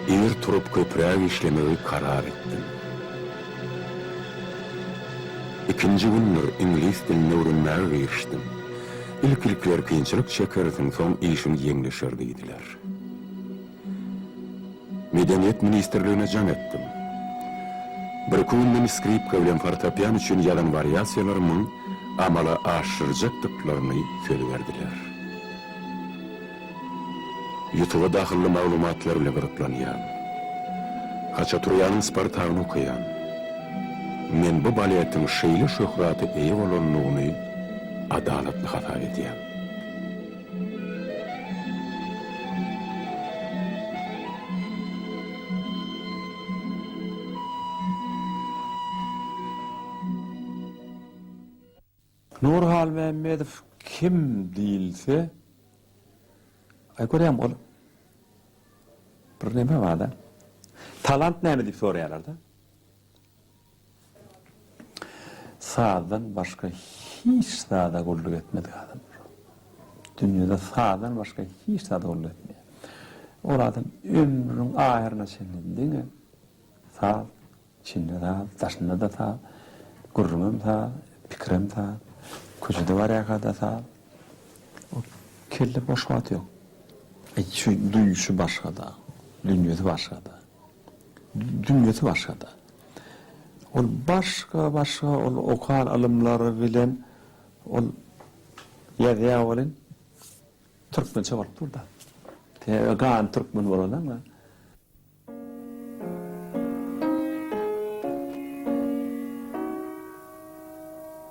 Ir turup köpräk işlemegi karar etdim. Ikinji gündür iňlis dilini öwrenmäge girişdim. Ilk-ilkiler kynçylyk çekersiň, soň işiň ýeňleşer diýdiler. Medeniýet ministrligine jaň etdim. Birki günden skripka bilen fortepian üçin ýazan wariasiýalarymyň amala aşyrjakdyklaryny söz berdiler. Ýutuba dahylly maglumatlar bilen gyzyklanýan. Haçaturýanyň Spartagyny okaýan. Men bu baletiň şeýle şöhrata eýe bolandygyny adalatly hasap edýän. Nury Halmämmedow kim diýilse, aý görýäňmi ol bir neme bar-da. Talant näme diýip soraýarlar-da. Sazdan başga hiç zada gulluk etmedik adam. Dünýede sazdan başga hiç zada gulluk etmeýär. Ol adam ömrüniň ahyryna çenli diňe saz, içinde saz, daşynda-da saz, gürrüňem saz, pikirem saz, köçede barýarka-da saz. O kelle boş wagt ýok. Şu duýuşy başga-da, dünýesi başga-da. Dünýesi başgada. Ol başga başga ol okan ylymlary bilen ol ýazýar welin türkmençe bolup dur-da. Sebäbi gany türkmen bolandan.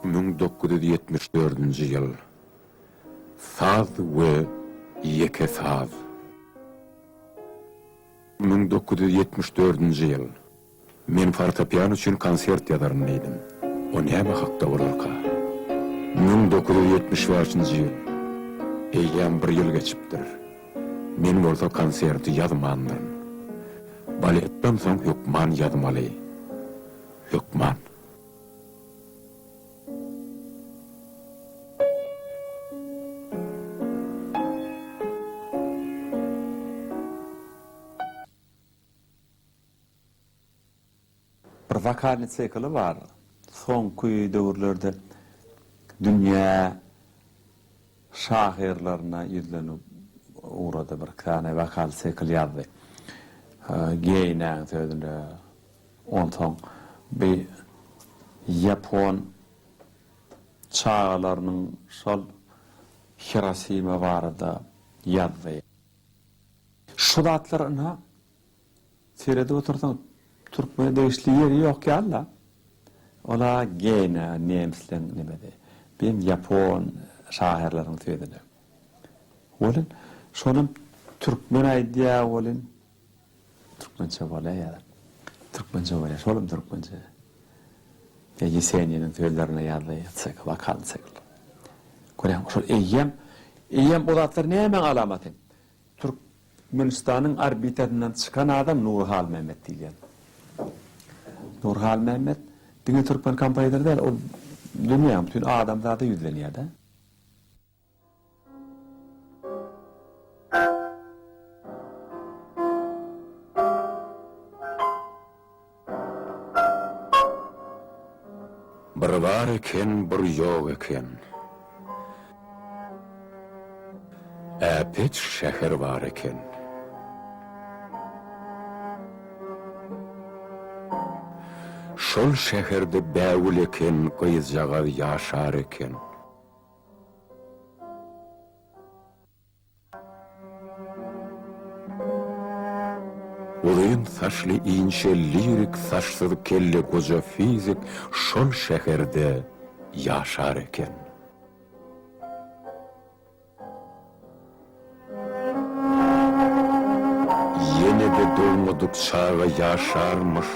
1974-nji ýyl. Saz we ýeke saz. 1974-nji ýyl. Men fortepiano üçin konsert ýazaryn diýdim. O näme hakda bolarka? 1975-nji ýyl. Eýýäm bir ýyl geçipdir. Men bolsa konserti ýazmandyryn. Baletden soň hökman ýazmaly. Hökman. Bir wokalnyý sikli bar. Soňky döwürlerde dünýä şahyrlaryna ýüzlenip ugrady. Bir sany wokal sikl ýazdy. Geýnäň sözüne. Onsoň bi ýapon çagalarynyň şol Hirosima barada ýazdy. Şu zatlar ynha, seredip otursaň, türkmene degişli ýeri ýok ýaly-la. Ol-a Geýne, nemisleň nemesi. Bem ýapon şahyrlarynyň sözüne. Welin, şonam türkmen aýdýar welin, Türkmençe bolýar ýa-da türkmençe bolýar. Şolam türkmençe. Ýa Ýeseniniň sözlerine ýazdy, sikl, wokal sikl. Görýäňmi, şol eýýäm, eýýäm o zatlar nämäň alamaty? Türkmenistanyň orbitasyndan çykan adam Nury Halmämmet diýilýän. Nury Halmämmet diňe türkmen kompozitory däl, ol dünýäň bütin adamzada ýüzlenýär-de. Bir bar eken, bir ýok eken. Äpet şäher bar eken. Şol şäherde bägül eken gyzjagaz ýaşar eken. Uzyn saçly inçe lirik saçsyz kelle goja fizik şol şäherde ýaşar eken. Ýene-de dogmadyk çaga ýaşarmyş,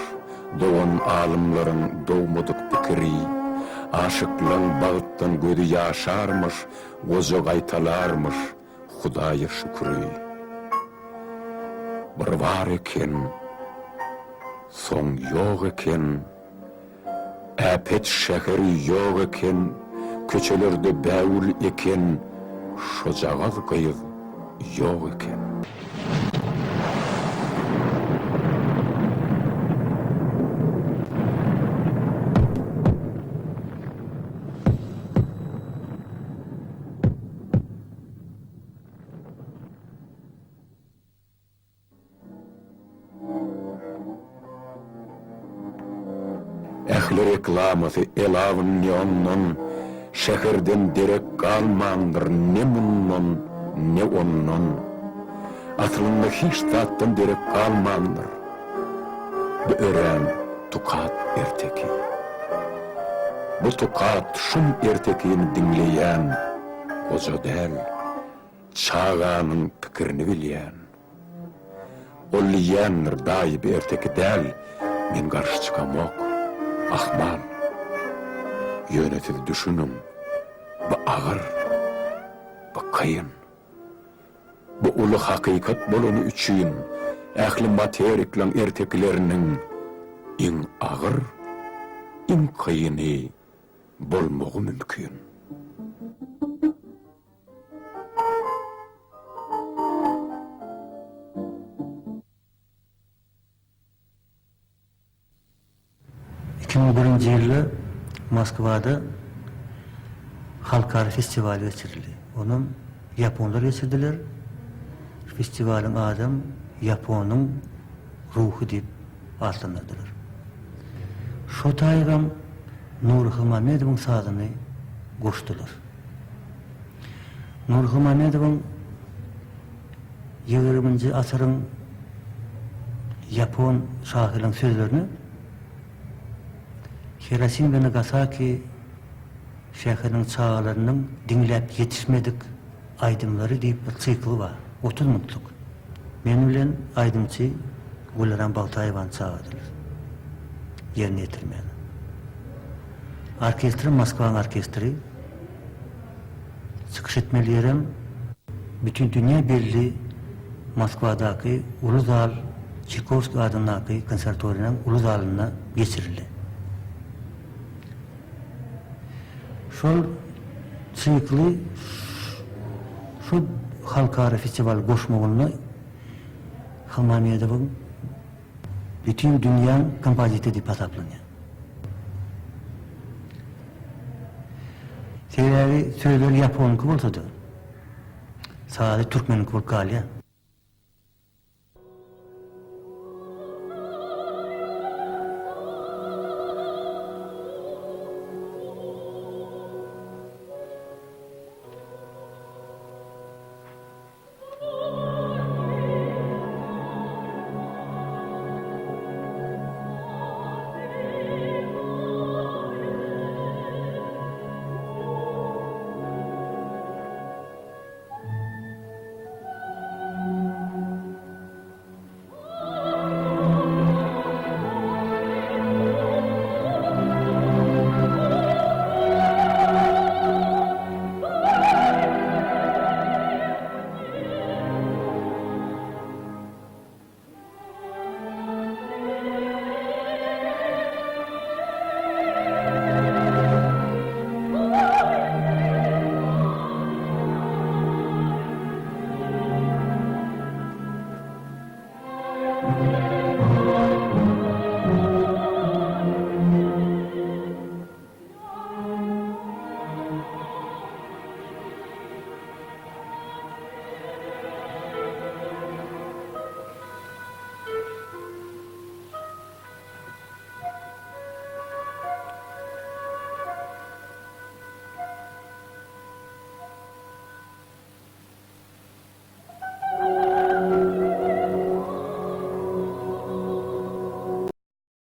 Dogan alymlaryň dogmadyk pikiri. Aşyklaň bagtdan gözi ýaşarmyş, Goja gaýtalarmyş Hudaýa şüküri. Bir bar eken, soň ýok eken. Äpet şäheri ýok eken, köçelerde bägül eken, şojagaz gyz ýok eken. Ähli reklamasy elawyn neondan, Şäherden derek galmandyr ne mundan, ne ondan. Aslynda hiç zatdan derek galmandyr. Bu örän tukat erteki. Bu tukat şum ertekini diňleýän goja däl, çaganyň pikirini bilýän. Ol diýýändir, daýy bu erteki däl, men garşy çykamok. Ahmal. Ýöne siz düşüniň, bu agyr, bu kyn. Bu uly hakykat bolany üçin ähli materiklaň ertekileriniň iň agyr, iň kyny bolmagy mümkin. 2001-nji ýylda Moskwada halkara festiwal geçirildi. Onam ýaponlar geçirdiler. Festiwalyň adam Ýaponyň ruhy diýip atlandyrdylar. Şo taýygam Nury Halmamedowyň sazyny goşdular. Nury Halmamedowyň Ýigriminji asyryň ýapon şahyrynyň sözlerini Hirosim we Nagasaki şäheriniň çagalarynyň diňläp ýetişmedik aýdymlary diýip bir sikli bar, 30 minutlyk. Men bilen aýdymçy Güleren Bagtaýewany çagyrdylar ýerine ýetirmäge. Orkestri Moskwaň orkestri. Çykyş etmeli ýerem bütin dünýä belli Moskwadaky uly zal Çaýkowskiý adyndaky konserwatoriýanyň uly zalynda geçirildi. Şol sikli şu halkara festiwala goşmagynda Halmamedowyň bütin dünýäň kompozitory diýip hasaplanýar. Sebäbi sözler ýaponyňky bolsa-da, sazy türkmeniňki bolup galýar.